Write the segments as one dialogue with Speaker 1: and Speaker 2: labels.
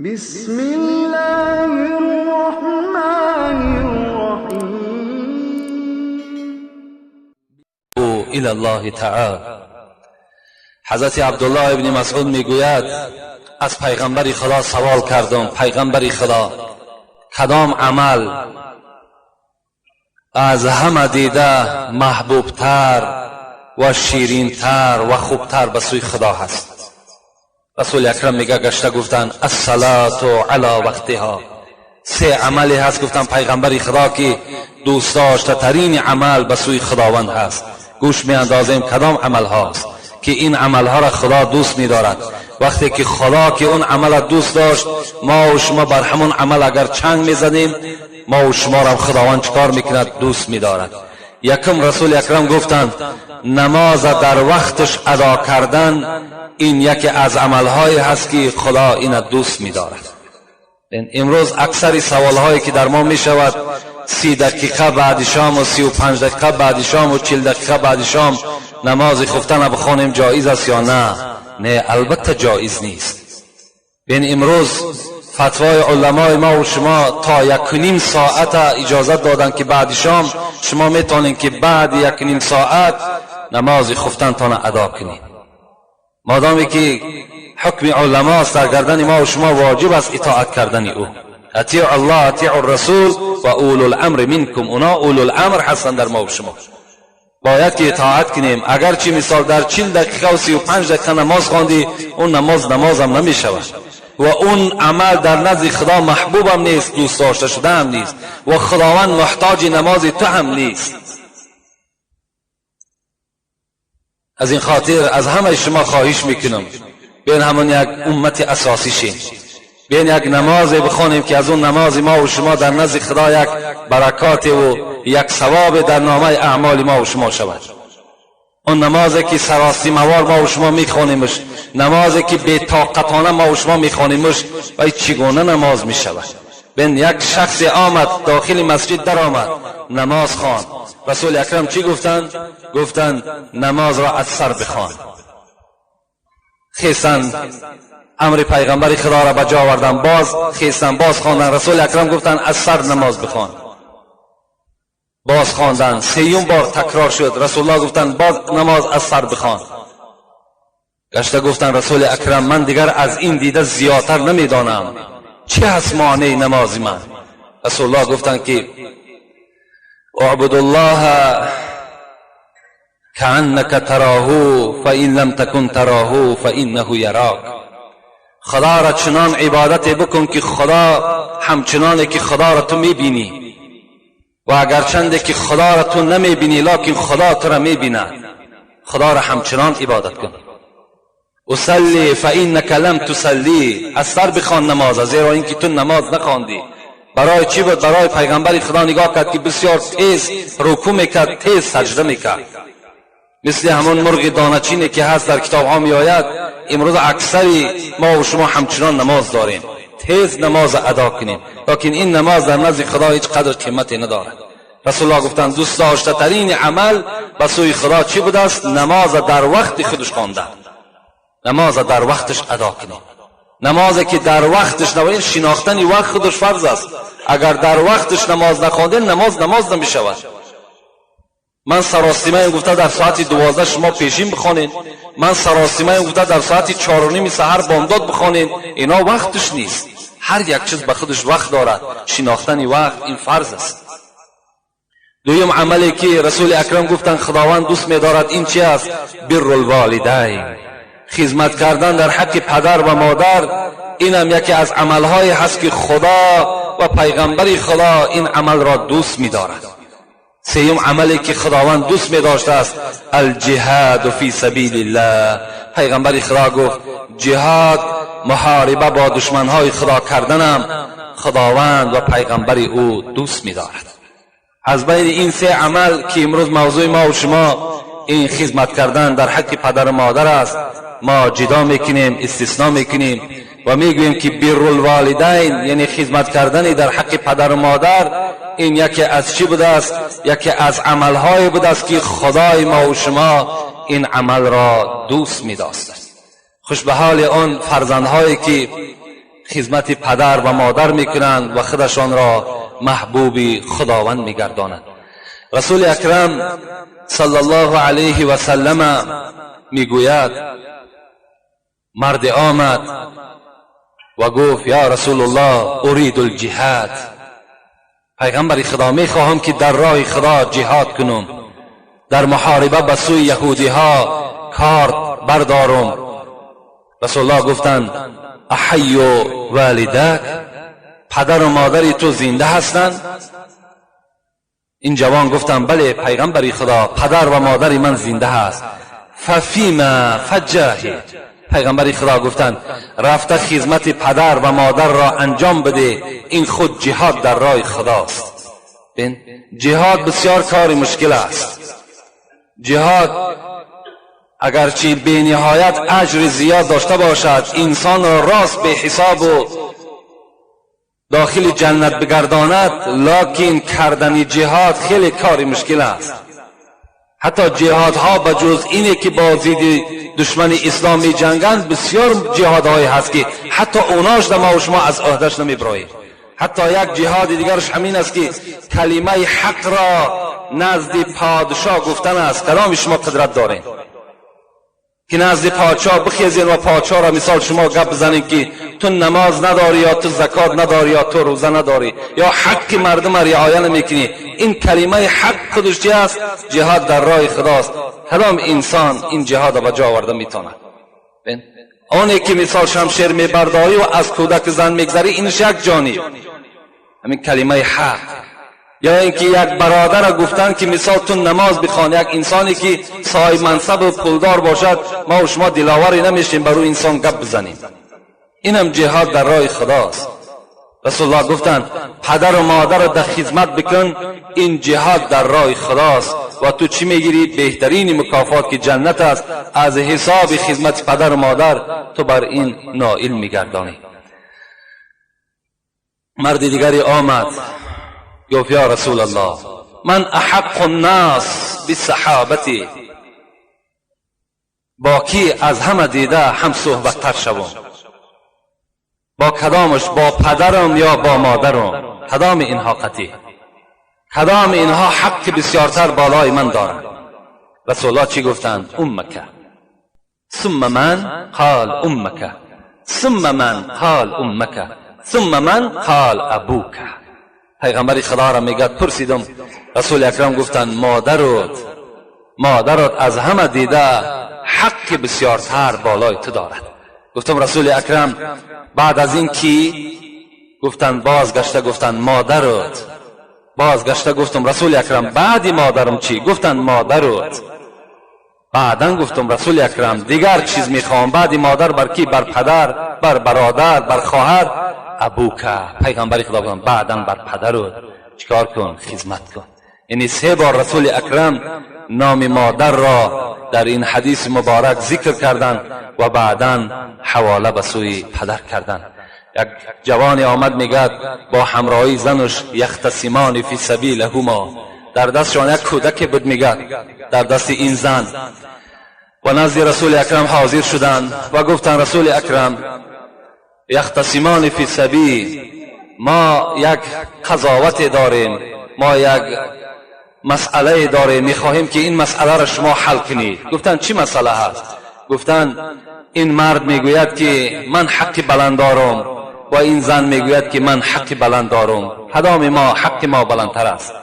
Speaker 1: بسم الله الرحمن الرحیم.
Speaker 2: الى الله تعالی. حضرت عبدالله ابن مسعود میگوید از پیغمبر خدا سوال کردم: پیغمبر خدا، کدام عمل از همه دیده محبوبتر و شیرینتر و خوبتر به سوی خدا هست؟ رسول اکرم میگه گشته گفتن: الصلاة علی وقتها. سه عملی هست، گفتن پیغمبر خدا، که دوست داشته ترین عمل به سوی خداوند هست. گوش می اندازیم کدام عمل هاست که این عمل ها را خدا دوست می دارد. وقتی که خدا که اون عمل دوست داشت، ما و شما بر همون عمل اگر چنگ میزنیم، ما و شما را خداوند چکار میکند؟ دوست میدارد. یکم، رسول اکرم گفتند نماز در وقتش ادا کردن، این یکی از عملهایی هست که خدا این دوست میدارد. امروز اکثر سوالهایی که در ما میشود، 30 دقیقه بعد شام و 35 دقیقه بعد شام و 40 دقیقه بعد شام نماز خفتن بخوانیم جایز است یا نه؟ نه، البته جایز نیست. بین، امروز فتوای علمای ما و شما تا 1.5 ساعت اجازت دادن که بعد شام شما میتونین که بعد 1.5 ساعت نماز خفتن تان ادا کنید. مادامی که حکم علما است، در گردن ما و شما واجب است اطاعت کردن او. اطیعوا الله، اطیعوا الرسول و اولو الامر منکم. اونا اولو الامر هستند در ما و شما، باید که اطاعت کنیم. اگرچه مثال در 40 دقیقه و 35 دقیقه نماز خواندی، اون نماز نمازم نمی شود و اون عمل در نزد خدا محبوبم نیست، دوست داشته شده هم نیست و خداوند محتاج نماز تو هم نیست. از این خاطر از همه شما خواهش میکنم بین همون یک امت اساسی شیم، بین یک نماز بخوانیم که از اون نماز ما و شما در نزد خدا یک برکات و یک ثواب در نامه اعمال ما و شما شود. اون نمازی که سراسیمه‌وار ما و شما میخوانیمش، نمازی که بی طاقتانه ما و شما میخوانیمش، و چگونه نماز میشود؟ بین، یک شخص آمد، داخل مسجد در آمد، نماز خواند. رسول اکرم چی گفتند؟ گفتند نماز را از سر بخوان. خیستن، امر پیغمبر خدا را به جا آوردن، باز خیستن، باز خواندن. رسول اکرم گفتند از سر نماز بخوان. باز خواندن، سیوم بار تکرار شد. رسول الله گفتند باز نماز از سر بخوان. گشته گفتن رسول اکرم، من دیگر از این دیده زیادتر نمیدانم، چه هست مانع نماز من؟ رسول الله گفتند که اعبد الله كأنك تراه فإن لم تكن تراه فإنه یراک. خدا را چنان عبادت بکن که خدا همچنانه که خدا را تو میبینی و اگرچنده که خدا را تو نمیبینی، لکن خدا تو را میبیند. خدا را همچنان عبادت کن. اصلی فإنك لم تصلی. از سر بخوان نماز، زیرا اینکه تو نماز نخواندی. برای چی بود؟ برای پیغمبر خدا نگاه کرد که بسیار تیز رکوع میکرد، تیز سجده میکرد، مثل همون مرغ دانه‌چینی که هست، در کتاب ها میآید. امروز اکثری ما و شما همچنان نماز داریم، تیز نماز ادا کنیم، لکن این نماز در نزد خدا هیچ قدر قیمتی ندارد. رسول الله گفتند دوست داشته ترین عمل به سوی خدا چی بوده است؟ نماز در وقت خودش خواندن. نماز در وقتش ادا کنیم. نمازی که در وقتش نباید، شناختن وقت خودش فرض است. اگر در وقتش نماز نخواندین، نماز نماز نمی شود. من سراسیمه گفته در ساعت 12 شما پیشین بخوانین، من سراسیمه گفته در ساعت 4:30 سحر بامداد بخوانین، اینا وقتش نیست. هر یک چیز به خودش وقت دارد. شناختن وقت این فرض است. دویم عملی که رسول اکرم گفتند خداوند دوست می‌دارد، این چی است؟ بر الوالدین، خدمت کردن در حق پدر و مادر. این هم یکی از عملهای هست که خدا و پیغمبر خدا این عمل را دوست می‌دارد. سیوم عملی که خداوند دوست می داشته است، الجهاد فی سبیل الله. پیغمبر خدا گفت جهاد، محاربه با دشمنهای خدا کردنم خداوند و پیغمبر او دوست می دارد. از بین این سه عمل که امروز موضوع ما و شما این خدمت کردن در حق پدر و مادر است، ما جدا میکنیم، استثناء میکنیم و میگوییم که بر الوالدین، یعنی خدمت کردن در حق پدر و مادر، این یکی از چی بوده است؟ یکی از عملهای بوده است که خدای ما و شما این عمل را دوست می داشت. خوش به حال آن فرزندهایی که خدمت پدر و مادر میکنند و خودشان را محبوب خداوند میگردانند. رسول اکرم صلی الله علیه و سلم میگوید مرد آمد و گفت یا رسول الله ارید الجهاد، پیغمبر خدا میخواهم که در راه خدا جهاد کنم، در محاربه به سوی یهودی ها کارد بردارم. رسول الله گفتند احی والدک، پدر و مادر تو زنده هستند؟ این جوان گفتند بله پیغمبر خدا، پدر و مادر من زنده هست. ففیما فجاهد، پیغمبر خدا گفتند رفته خدمت پدر و مادر را انجام بده، این خود جهاد در راه خداست. جهاد بسیار کار مشکل است. جهاد اگرچه بی نهایت اجر زیاد داشته باشد، انسان را راست به حساب و داخل جنت بگرداند، لکن کردن جهاد خیلی کار مشکل است. حتی جهادها به جز اینه که با ضد دشمن اسلام می جنگند، بسیار جهادهایی هست که حتی اوناش در ما و شما از عهدهش نمیبراییم. حتی یک جهاد دیگرش همین است که کلمه حق را نزد پادشاه گفتن است. کدام شما قدرت دارین که نزد پادشاه بخیزین و پادشاه را مثال شما گپ بزنین که تو نماز نداری یا تو زکات نداری یا تو روزه نداری یا حق مردم را رعایت نمیکنی؟ این کلمه حق خودش چی است؟ جهاد در راه خداست. کدام انسان این جهاد به جا آورده میتواند؟ آنی که مثال شمشیر میبرداری و از کودک زن میگذری، اینش یک جانب، همین کلمه حق. یا اینکه یک برادر گفتن که مثال تو نماز بخوان، یک انسانی که صاحب منصب و پولدار باشد، ما و شما دلاوری نمیشیم بر انسان گپ بزنیم. اینم جهاد در راه خداست. رسول الله گفتند پدر و مادر در خدمت بکن، این جهاد در راه خداست و تو چی میگیری؟ بهترین مکافات که جنت است، از حساب خدمت پدر و مادر تو بر این نائل میگردانی. مرد دیگری آمد گفت یا رسول الله من احق الناس بصحابتی، با کی از همه دیده هم صحبت تر شوم؟ با کدامش؟ با پدرم یا با مادرم؟ کدام اینها قطعی، کدام اینها حق بسیارتر بالای من دارند؟ رسول الله چی گفتند؟ امک ثم من قال امک ثم من قال امک ثم من قال ابوک. پیغمبر خدا را میگه پرسیدم، رسول اکرم گفتند مادرت، مادرت از همه دیده حق بسیارتر بالای تو دارد. گفتم رسول اکرم بعد از این کی؟ گفتند بازگشته گفتند مادرت. بازگشته گفتم رسول اکرم بعد مادرم چی؟ گفتند مادرت. بعدا گفتم رسول اکرم دیگر چیز میخوام، بعد مادر بر کی؟ بر پدر، بر برادر، بر خواهر؟ ابوک. پیغمبر خدا گفتند بعدا بر پدرت چیکار کن؟ خدمت کن. یعنی سه بار رسول اکرم نام مادر را در این حدیث مبارک ذکر کردند و بعدا حواله به سوی پدر کردند. یک جوانی آمد میگد با همراهی زنش یختصمان فی سبیلهما، در دستشان یک کودک بود، میگد در دست این زن، و نزد رسول اکرم حاضر شدند و گفتند رسول اکرم یختصمان فی سبیل، ما یک قضاوت داریم، ما یک مسئله داریم، میخواهیم که این مسئله را شما حل کنید. گفتند چی مسئله هست؟ گفتند این مرد میگوید که من حق بلند دارم و این زن میگوید که من حق بلند دارم، کدام ما حق ما بلندتر است؟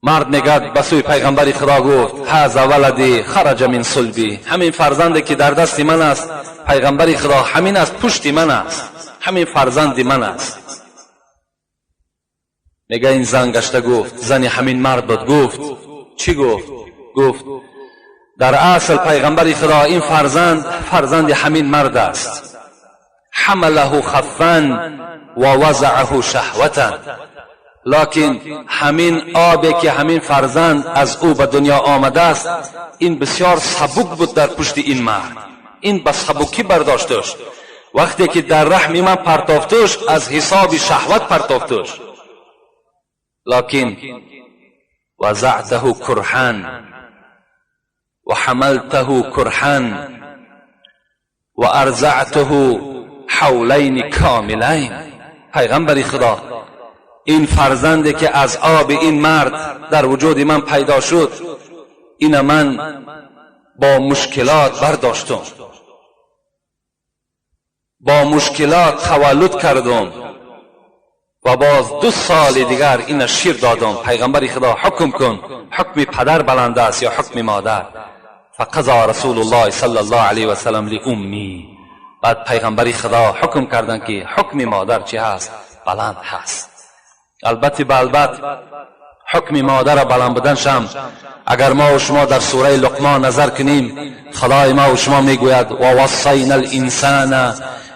Speaker 2: مرد میگد به سوی پیغمبر خدا گفت هذا ولدی خرج من صلبی، همین فرزندی که در دست من است پیغمبر خدا، همین از پشت من است، همین فرزند من است. میگه این زن گشته گفت، زن همین مرد بود، گفت چی گفت؟ گفت در اصل پیغمبر خدا این فرزند فرزند همین مرد است، حمله خفا و وضعه شهوتا، لکن همین آبی که همین فرزند از او به دنیا آمده است این بسیار سبک بود در پشت این مرد، این به سبکی برداشتش، وقتی که در رحم من پرتافتش از حساب شهوت پرتافتش، لکن وضعته کرها و حملته کرها. و ارضعته حولین کاملین. پیغمبر خدا، این فرزندی که از آب این مرد در وجود من پیدا شد، این من با مشکلات برداشتم، با مشکلات تولد کردم و باز 2 سال دیگر این شیر دادم. پیغمبر خدا، حکم کن، حکم پدر بلند است یا حکم مادر؟ فقضى رسول الله صلی الله علیه و سلم لأمه. بعد پیغمبر خدا حکم کردند که حکم مادر چی هست؟ بلند هست. البته به البته حکم مادر بلند بودنشم، اگر ما و شما در سوره لقمان نظر کنیم، خدای ما و شما میگوید: و وصینا الانسان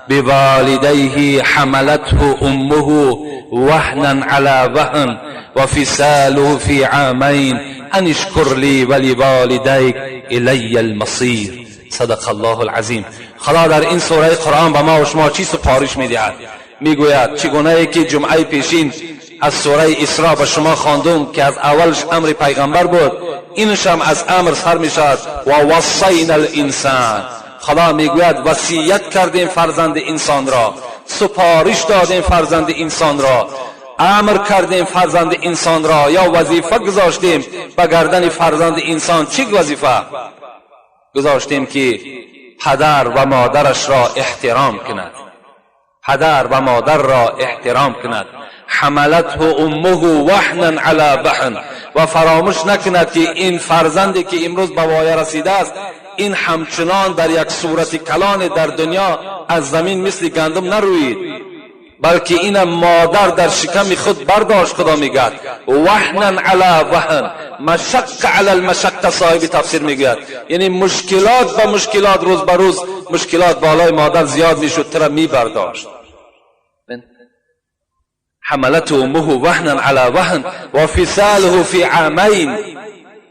Speaker 2: بوالديه حملته امه وهنا على وهن وفصاله في عامين ان اشكر لي ولوالديك الی المصیر. صدق الله العظیم. خدا در این سوره قرآن به ما و شما چی سپارش میدهد؟ میگوید، چگونه ای که جمعه پیشین از سوره اسراء به شما خواندم که از اولش امر پیغمبر بود، اینش هم از امر سر میشد. و وصینا الانسان، خدا میگوید وصیت کردیم فرزند انسان را، سپارش دادیم فرزند انسان را، امر کردیم فرزند انسان را یا وظیفه گذاشتیم به گردن فرزند انسان. چی وظیفه گذاشتیم؟ که پدر و مادرش را احترام کند، پدر و مادر را احترام کند. حملته امه وهنا علی وهن. و فراموش نکند که این فرزندی که امروز به وایه رسیده است، این همچنان در یک صورت کلان در دنیا از زمین مثل گندم نروید، بلکه این مادر در شکم خود برداشت. خدا میگد وهنا علی وهن، مشق علی المشق. صاحب تفسیر میگوید یعنی مشکلات به مشکلات، روز به روز مشکلات بالای مادر زیاد میشد، ترا میبرداشت. حملته امه وهنا على وهن وفصاله في عامين.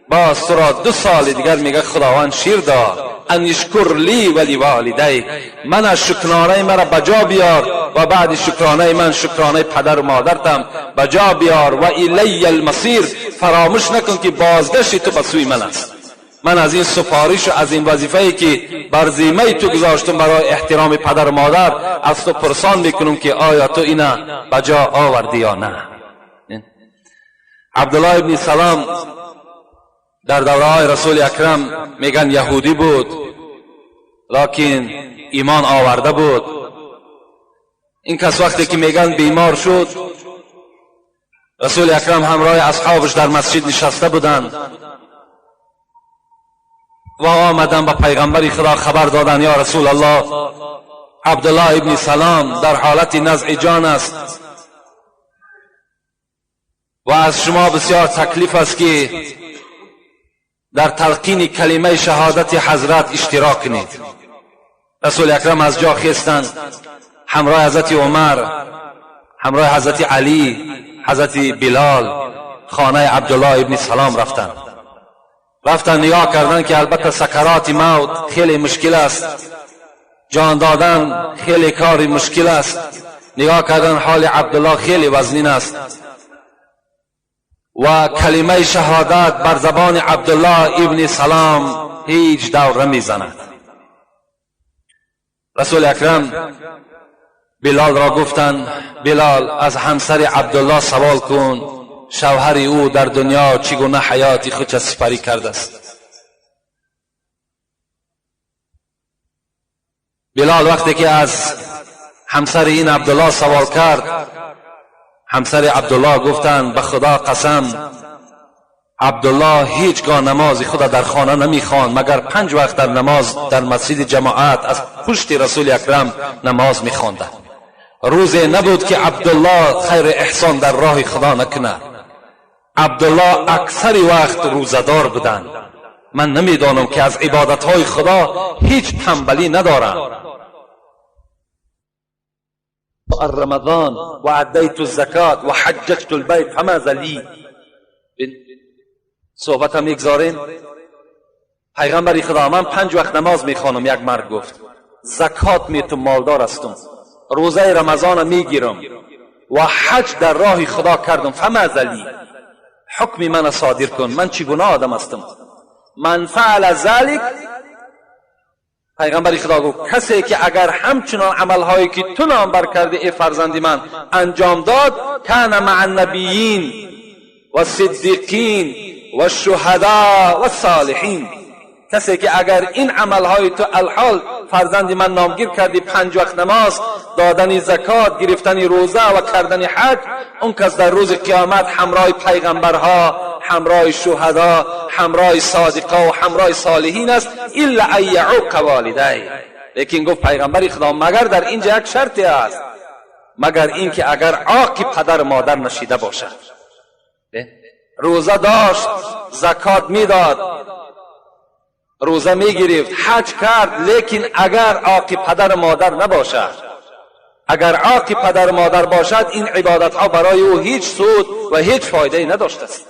Speaker 2: باز تو را 2 سال دیگر میگه خداوند شیر داد. ان اشکر لی و لوالدیک، من از شکرانه مرا بجا بیار و بعد شکرانه من شکرانه پدر و مادرتم بجا بیار. و الی المصیر، فراموش نکن که بازگشت تو به سوی من است. من از این سفارش و از این وظیفه که بر ذمه تو گذاشتم برای احترام پدر و مادر، از تو پرسان میکنم که آیا تو اینا بجا آوردی یا نه؟ عبدالله ابن سلام در دوره های رسول اکرم میگن یهودی بود، لکن ایمان آورده بود. این کس وقتی که میگن بیمار شد، رسول اکرم همراه اصحابش در مسجد نشسته بودند و آمدن به پیغمبر خدا خبر دادن: یا رسول الله، عبدالله ابن سلام در حالت نزع جان است و از شما بسیار تکلیف است که در تلقین کلمه شهادت حضرت اشتراک کنید. رسول اکرم از جا خیستند، همراه حضرت عمر، همراه حضرت علی، حضرت بلال خانه عبدالله ابن سلام رفتند. رفتن، نگاه کردن که البته سکرات موت خیلی مشکل است، جان دادن خیلی کاری مشکل است. نگاه کردن حال عبدالله خیلی وزنین است و کلمه شهادت بر زبان عبدالله ابن سلام هیچ دور نمیزند. رسول اکرم بلال را گفتند: بلال، از همسر عبدالله سوال کن شوهر او در دنیا چگونه حیاتی خود سپری کرده است. بلال وقتی که از همسر این عبدالله سوال کرد، همسر عبدالله گفتند: به خدا قسم، عبدالله هیچگاه نماز خود در خانه نمیخواند، مگر پنج وقت در نماز در مسجد جماعت از پشت رسول اکرم نماز میخواندند. روزی نبود که عبدالله خیر احسان در راه خدا نکند. عبدالله اکثر وقت روزه‌دار بودند. من نمیدانم که از عبادتهای خدا هیچ تنبلی ندارم. رمضان و ادیت الزکات و حججت البیت فماذا لی؟ صحبت هم میگذاریم. پیغمبر خدا، من پنج وقت نماز میخوانم، یک مرد گفت، زکات میتم، مالدار هستم، روزه رمضان میگیرم و حج در راه خدا کردم. فماذا لی؟ حکم من صادر کن، من چگونه آدم هستم؟ من فعل ذلك پیغمبر خدا گفت کسی که اگر همچنان عملهایی که تو نام بر کردی ای فرزند من انجام داد، کان مع النبیین و الصدیقین و الشهداء و الصالحین. کسی که اگر این عملهای تو الحال فرزند من نامگیر کردی، 5 وقت نماز، دادن زکات، گرفتن روزه و کردن حج، اون کس در روز قیامت همراه پیغمبرها، همراه شهدا، همراه صادقا و همراه صالحین است. الا ان یعوق والدیه. لیکن گفت پیغمبر خدا مگر در اینجا یک شرطی است، مگر اینکه اگر عاق پدر مادر نشیده باشد. روزه داشت، زکات میداد، روزه میگرفت، حج کرد، لیکن اگر عاق پدر مادر نباشد. اگر عاق پدر مادر باشد، این عبادت ها برای او هیچ سود و هیچ فایده نداشته است.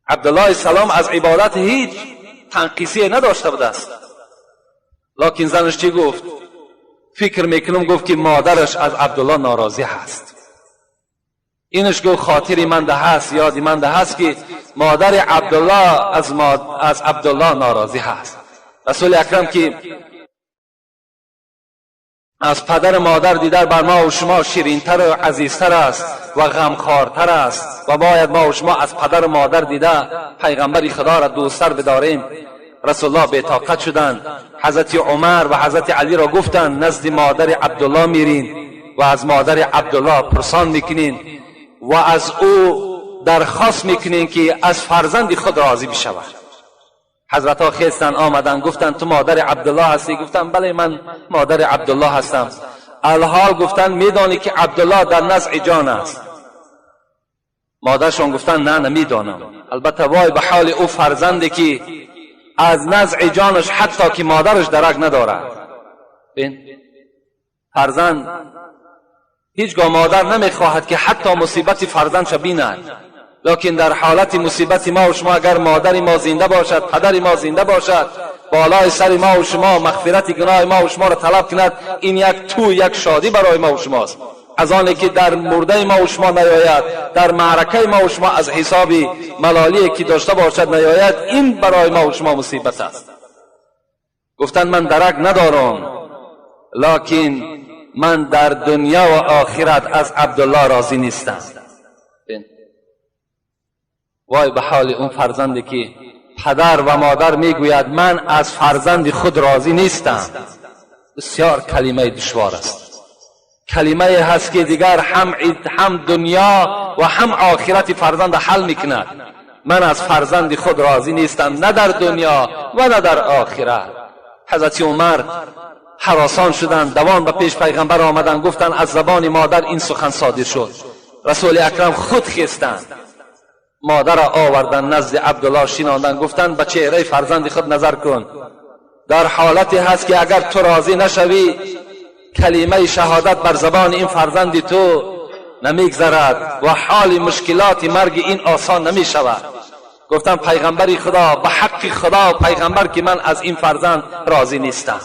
Speaker 2: عبدالله سلام از عبادت هیچ تنقیصی نداشته بوده است، لکن زنش چی گفت؟ فکر میکنم گفت که مادرش از عبدالله ناراضی هست. اینش گفت خاطری من ده هست، یادی من ده هست که مادر عبدالله از عبدالله ناراضی هست. رسول اکرم که از پدر مادر دیده بر ما و شما شیرینتر و عزیزتر است و غمخوارتر است و باید ما و شما از پدر و مادر دیده پیغمبر خدا را دوستتر بداریم. رسول الله بی‌طاقت شدند. حضرت عمر و حضرت علی را گفتند نزد مادر عبدالله میرین و از مادر عبدالله پرسان میکنین و از او درخواست میکنین که از فرزند خود راضی بشود. حضرت ها خیستن آمدن، گفتن تو مادر عبدالله هستی؟ گفتن بله، من مادر عبدالله هستم. الحال گفتن میدانی که عبدالله در نزع جان است؟ مادرشان گفتن نه، نمیدانم. البته وای به حال او فرزندی که از نزع جانش حتی که مادرش درک ندارد. بین، فرزند هیچگاه مادر نمیخواهد که حتی مصیبت فرزندش بیند، لکن در حالت مصیبت ما و شما اگر مادر ما زنده باشد، پدر ما زنده باشد، بالای سر ما و شما مغفرت گناه ما و شما را طلب کند، این یک تو یک شادی برای ما و شماست. از آنی که در مرده ما و شما نیاید، در معرکه ما و شما از حساب ملالی که داشته باشد نیاید، این برای ما و شما مصیبت است. گفتن من درک ندارم، لکن من در دنیا و آخرت از عبدالله راضی نیستم. وای به حال اون فرزندی که پدر و مادر میگوید من از فرزند خود راضی نیستم. بسیار کلمه دشوار است، کلمه هست که دیگر هم دنیا و هم آخرت فرزند حل میکند. من از فرزند خود راضی نیستم، نه در دنیا و نه در آخرت. حضرت عمر هراسان شدند، دوان به پیش پیغمبر آمدند، گفتند از زبان مادر این سخن صادر شد. رسول اکرم خود خیستند، مادر را آوردن نزد عبدالله شیناندن، گفتند به چهره فرزند خود نظر کن، در حالتی هست که اگر تو راضی نشوی، کلمه شهادت بر زبان این فرزند تو نمیگذرد و حال مشکلات مرگ این آسان نمی شود. گفتم پیغمبری خدا، به حق خدا و پیغمبر که من از این فرزند راضی نیستم.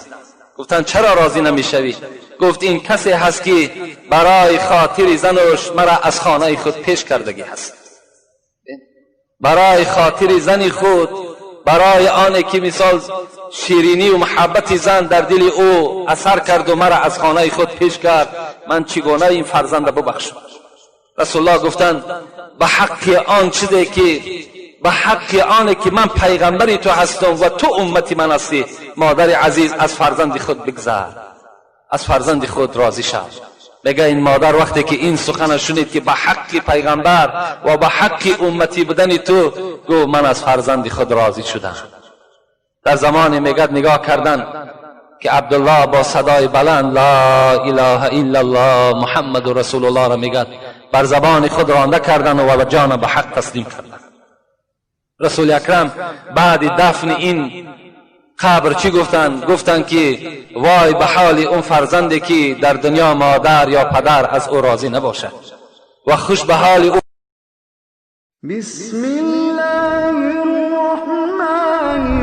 Speaker 2: گفتن چرا راضی نمیشوی؟ گفت این کسی هست که برای خاطر زنش مرا از خانه خود پیش کردگی هست. برای خاطر زن خود، برای آن که مثال شیرینی و محبت زن در دل او اثر کرد و مرا از خانه خود پیش کرد، من چگونه این فرزند ببخشم؟ رسول الله گفتند به حق آن چیزی که به حق آن که من پیغمبری تو هستم و تو امتی من هستی، مادر عزیز، از فرزند خود بگذر، از فرزند خود راضی شو. میگه این مادر وقتی که این سخن شنید که به حق پیغمبر و به حق امتی بودن تو، گفت من از فرزند خود راضی شدم. در زمان میگد نگاه کردن که عبدالله با صدای بلند لا اله الا الله محمد رسول الله را میگد، بر زبان خود رانده کردن و جان به حق تسلیم کردن. رسول اکرم بعد دفن این قبر چی گفتند؟ گفتند که وای به حال اون فرزندی که در دنیا مادر یا پدر از او راضی نباشد و خوش به حال او.
Speaker 1: بسم الله الرحمن.